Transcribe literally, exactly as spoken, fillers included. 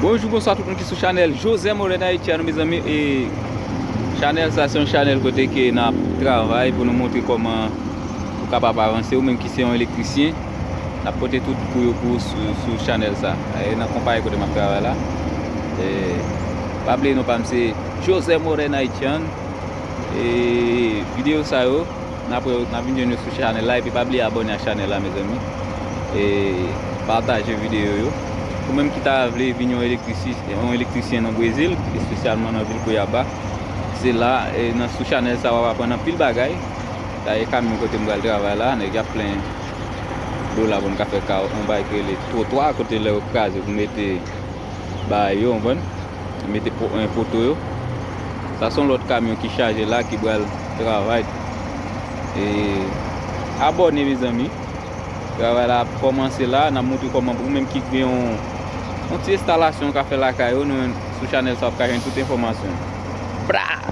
Bonjou, bonswa tout moun ki sou chanèl José Morel Haitiano, mezanmi. E chanèl sa se yon chanèl kote ke n ap travay pou nou montre kòman ou kapab avanse, ou menm ki se yon elektrisyen. N ap pote tout kou yo pou ou sou, sou chanèl sa. E nan konpayi kote m ap travay la. E pa bliye non pa m se José Morel Haitiano. E videyo sa yo, n ap wè yo, n ap vin jwenn yo sou chanèl la. Epi pa bliye abòne ak chanèl la, mezanmi. E pataje videyo yo. Ou menm ki ta vle vin yon elektrisi-, yon elektrisyen nan Brezil, espesyalman nan vil Cuiabá, se la, e nan, sou chanèl sa, w ap aprann anpil bagay. Dayè, kamyon kote m pral travay la, nèg y ap plen dlo la pou n ka fè ka, yon bagay ki rele twotwa, kote lè yo kraze pou mete bagay yo, w konprann? Mete po-, en, poto yo. Sa se yon lòt kamyon ki chaje la, ki pral travay. E abòne, mezanmi. Travay la ap kòmanse la, n ap montre kòman pou ou menm ki gen yon, yon ti enstalasyon ou ka fè lakay ou, nou, sou chanèl sa w ap ka jwenn tout enfòmasyon. Bra!